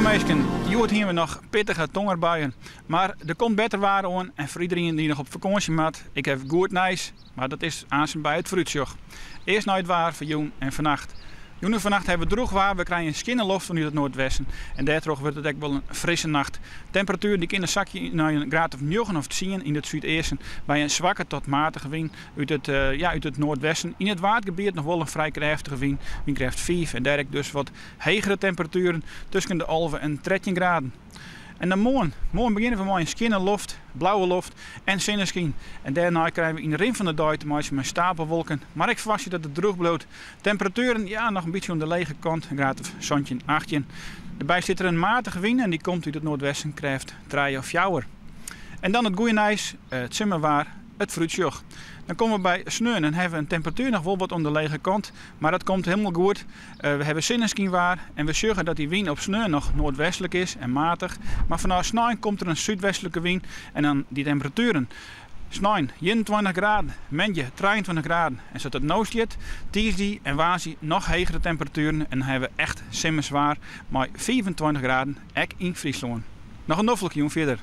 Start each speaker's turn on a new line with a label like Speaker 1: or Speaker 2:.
Speaker 1: minsken, hjoed hiene we noch pittige tongerbuien. Mar der komt better waar oan en foar iderien dy't noch op fakânsje moat, ik haw goed nijs, mar dat is aansen by it foarútsjoch. Earst nei it waar foar jûn en fannacht. Jûn en fannacht hawwe we drûch waar, we krije in skjinne loft fanút it noardwesten en dêrtroch wurdt it ek wol in frisse nacht. Temperatueren dy kinne sakje nei in graad of njoggen of tsien yn it súdeasten by in swakke tot matige wyn út it, ja, út it noardwesten. Yn it Waadgebiet noch wol in frij krêftige wyn, wynkrêft fiif en dêr ek dus wat hegere temperatueren tusken de 11 en 13 graden. En dan moarn. Moarn begjinne we mei in skjinne loft, blauwe loft en sinneskyn. En dêrnei krije we yn de rin fan de dei te meitsjen mei stapelwolken. Mar ik ferwachtsje dat it drûch bliuwt. Temperatueren, ja, noch in bytsje oan de lege kant, in graad of 17, 18. Derby sit der in matige wyn en dy komt út it noardwesten, krêft trije of fjouwer. En dan it goede nijs, it simmerwaar, it foarútsjoch. Dan komme we by sneon en hawwe we in temperatuer noch wol wat oan de lege kant, mar dat komt hielendal goed. We hawwe sinneskynwaar en we sjogge dat dy wyn op sneon noch noardwestlik is en matich. Mar fanôf snein komt der in súdwestlike wyn en dan dy temperatueren. Snein 21 graden, moandei 23 graden en sa't it no stiet, tiisdei en woansdei noch hegere temperatueren en dan hawwe we echt simmerswaar mei 25 graden ek yn Fryslân. Noch in noflike jûn fierder.